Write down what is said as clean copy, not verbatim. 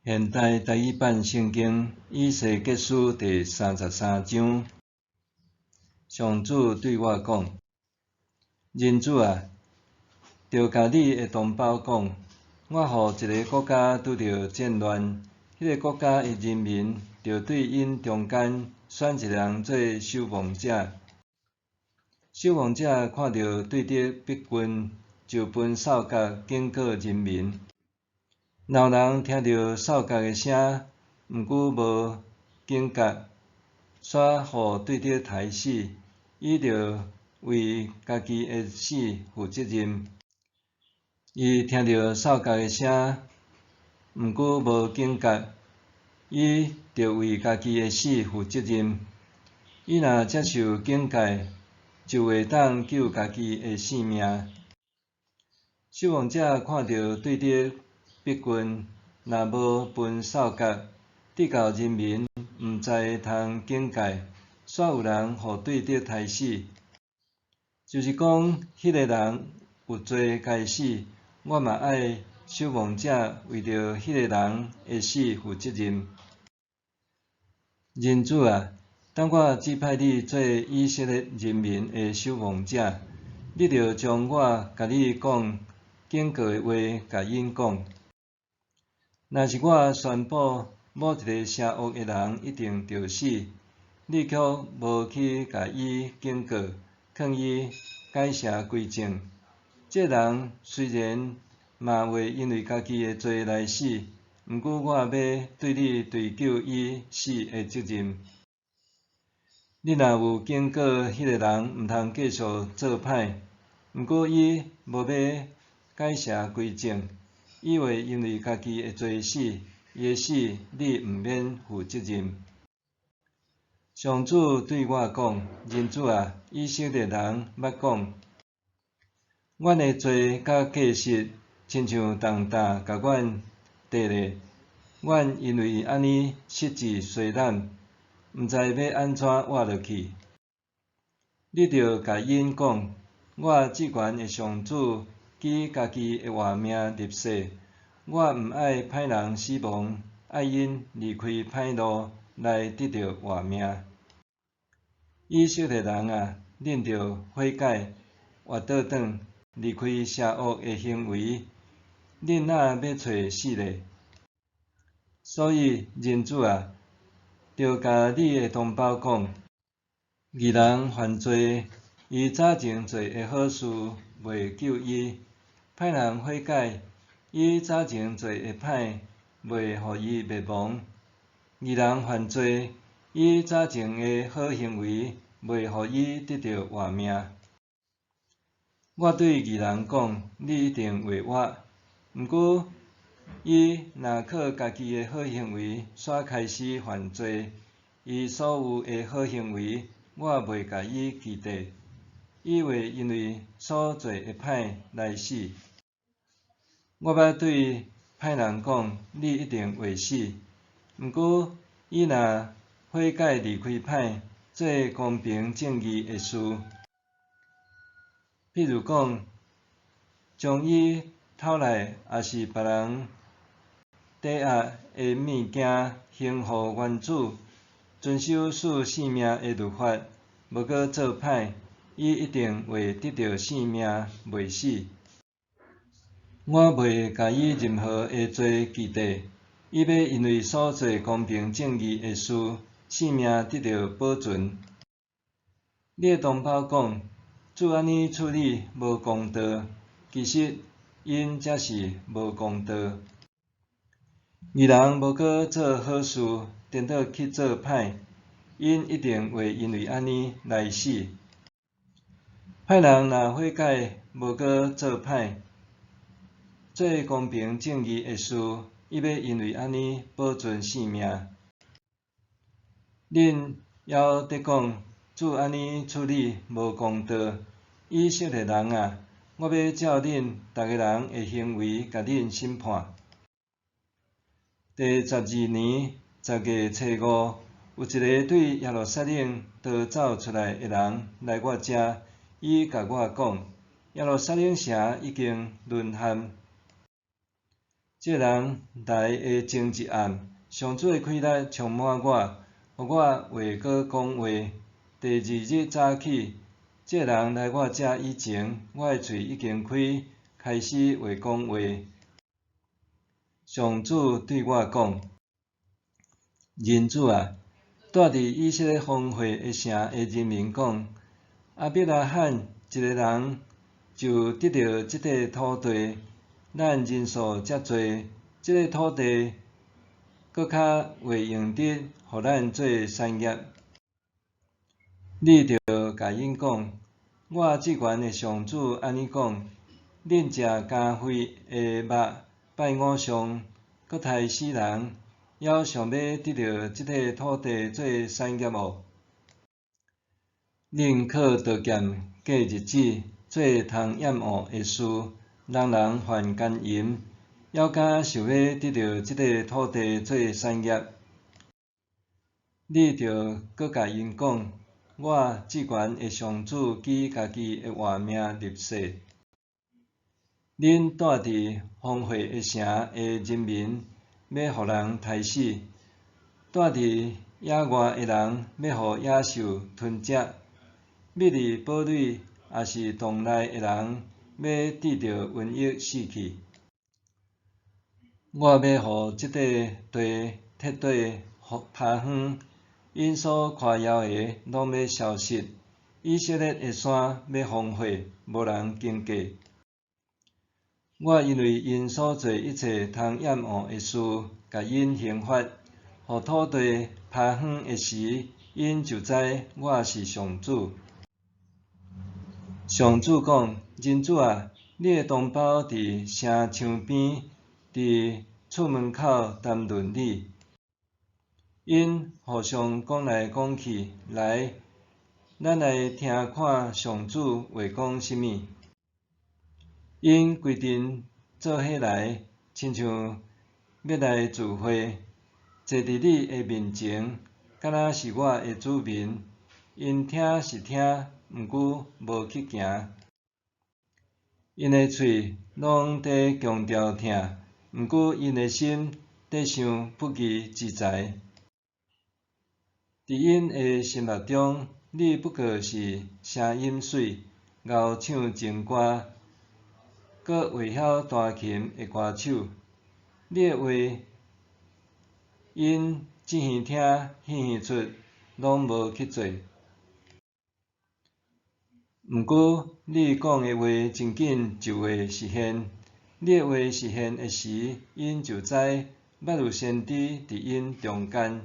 現代台語版聖經以西結書第三十三章，上主對我講：人子啊，著共你的同胞講，我予一个國家拄著戰亂，彼个國家的人民著對𪜶中間選一个人做守望者。守望者看著對敵逼近，就吹哨角警告人民。若有人聽著哨角的聲，毋過無警覺，煞予對敵刣死，伊著為家己的死負責任。伊聽著哨角的聲，毋過無警覺，伊著為家己的死負責任。伊若接受警戒，就會當救家己的性命。守望者看著對敵逼近，若無吹哨角，直到人民毋知通警戒，煞有人予對敵刣死，就是講，彼个人有罪該死，我嘛愛守望者為著彼个人的死負責任。人子啊，當我指派你做以色列人民的守望者，你著將我共你講警告的話共𪜶講。若是我宣布某一个邪惡的人一定著死，你卻無去共伊警告，勸伊改邪歸正，這人雖然嘛會因為家己的罪來死，毋過我欲對你追究伊死的責任。你若有警告彼个人毋通繼續做歹，毋過伊無欲改邪歸正，伊會因為家己的罪死，伊的死你毋免負責任。上主對我講：人子啊，以色列人捌講，阮的罪佮過失，親像重擔共阮綴咧，阮因為按呢失志衰懶，毋知欲按怎活落去。你著共𪜶講，我至懸的上主舉家己的活命立誓，我毋愛歹人死亡，愛𪜶離開歹路來得著活命。以色列人啊，恁著悔改，活倒轉，離開邪惡的行為，恁哪欲揣死咧？所以，人子啊，著共你的同胞講，義人犯罪，伊早前做的好事袂救伊；歹人悔改，伊早前做的歹袂予伊滅亡。義人犯罪，伊早前的好行為袂予伊得著活命。我對義人講，你一定會活。毋過，伊若靠家己的好行為，煞開始犯罪，伊所有的好行為，我袂共伊記得，伊會因為所做的歹來死。我捌對歹人講，你一定會死。毋過，伊若悔改離開歹，做公平正義的事，譬如講，將伊偷來抑是別人抵押的物件還予原主，遵守賜性命的律法，無閣做歹，伊一定會得著性命，袂死。我袂共伊任何的罪記得，伊欲因為所做公平正義的事，性命得著保存。你的同胞講，主按呢處理無公道，其實𪜶才是無公道。義人無閣做好事，顛倒去做歹，𪜶一定會因為按呢來死。歹人若悔改，無閣做歹，做公平正義的事，伊欲因為按呢保存性命。恁猶佇講，主按呢處理無公道，以色列人啊，我欲照恁逐个人的行為共恁審判。第十二年十月初五，有一个對耶路撒冷逃走出來的人來我遮，伊共我講，耶路撒冷城已經淪陷。這人來的前一暗，上主的氣力充滿我，予我會閣講話。第二日早起，這人來我遮以前，我的喙已經開，開始會講話。上主對我講：人子啊，住佇以色列荒廢的城的人民講：亞伯拉罕一个人就得著這塊土地，咱人數遮濟，這个土地閣較袂用得，予咱做產業。你著共𪜶講：我至懸的上主按呢講：恁食加肥的肉，拜偶像，閣刣死人，猶想欲得著這塊土地做產業無？恁靠刀劍過日子，做通厭惡的事，人人犯姦淫，猶敢想欲得著這塊土地做產業？你著閣共𪜶講：我至懸的上主舉家己的活命立誓，恁住佇荒廢的城的人民，欲予人刣死；住佇野外的人，欲予野獸吞食；覕佇堡壘抑是洞內的人，欲得著瘟疫死去。我欲予這塊地徹底拋荒，𪜶所誇耀的攏欲消失，以色列的山欲荒廢，無人經過。我因為𪜶所做一切通厭惡的事，共𪜶刑罰，予土地拋荒的時，𪜶就知我是上主。上主講：人子啊，你的同胞佇城牆邊，佇厝門口談論你，𪜶互相講來講去，來，咱來聽看上主話講啥物。𪜶規陣做伙來，親像欲來聚會，坐佇你的面前，敢若是我的子民。𪜶聽是聽，毋過無去行。𪜶的喙攏佇強調疼，毋過𪜶的心佇想不義之財。佇𪜶的心目中，你不過是聲音媠，𠢕唱情歌，閣會曉彈琴的歌手。你的話，𪜶這耳聽，彼耳出，攏無去做。毋過，你講的話真緊就會實現。你的話實現的時，𪜶就知，捌有先知佇𪜶中間。